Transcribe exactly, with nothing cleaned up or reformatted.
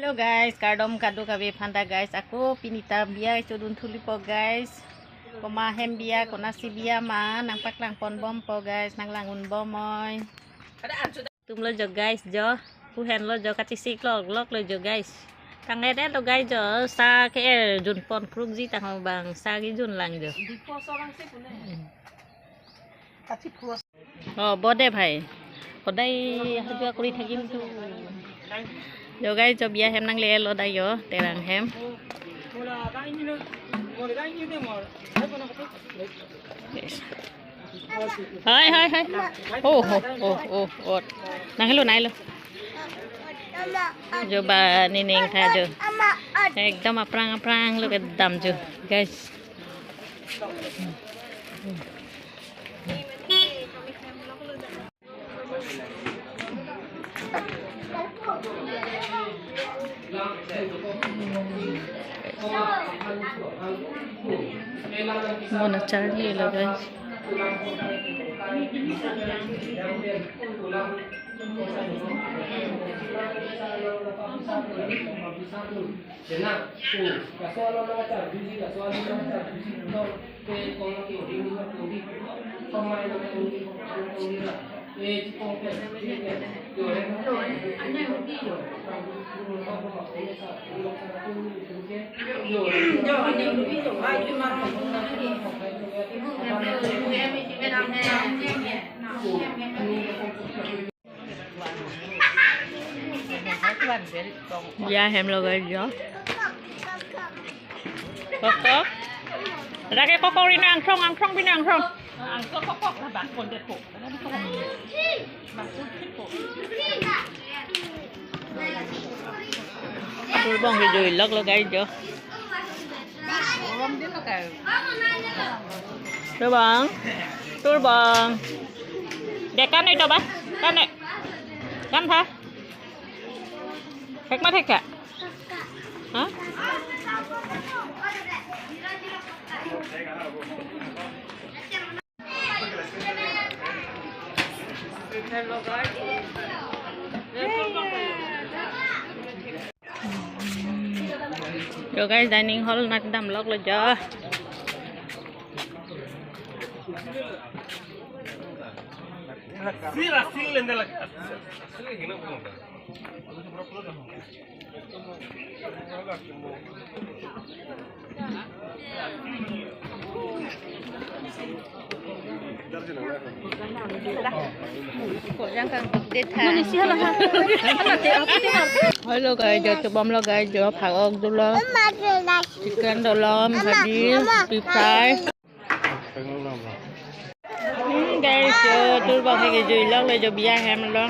Hello guys, kardom kadokave aphanta guys. Ako pini ta biya chodun thulipo guys. Komat ahem biya, konatsi biya ma nangpaklang ponbompo guys, nanglang unbom oi. Tumlo jo guys jo, pu henlo jo, kachesik loklok lo jo guys. Tangdet lo guys jo, sa ke-erjun pon krukji tang abang, sa kejun lang jo. Oh, bode bhai. Hodai hajua kori thakim tu. Jo guys jo, biya hem nanglelo dai jo, Terang hem. Yes. Hai, hai, hai. Oh, oh, oh, oh, oh. Nang helo, nang helo. Jo ba nening tha jo. Ekdom aphrang aphrang lo kedam jo, guys. Bon acharli lo guys. Laso alo nangcharjuji, laso alo nangcharjuji pulo, ke kong ke odi ni ma odi, somai nang odi, kong odi ra. Eh, chikong ke, chikong ke. Yo, re, Biya hem lo guys jo. Kok, kok. Lake kok kok ri nang krong, ang krong pi nang krong. Turbong kejui lok lo guys jo. Turbong. Turbong. Dek kan oi to ba? Kan oi. Kan tha. Thek ma thek tha? Ha? Jo guys, dining hall nangdam lok lo jo. Hello guys, jo chobom lo guys, jo phak-ok dolo, chicken dolo, bhaji, fish fry. Hmm, guys, jo turbong kejui lok lo jo, biya hem lo.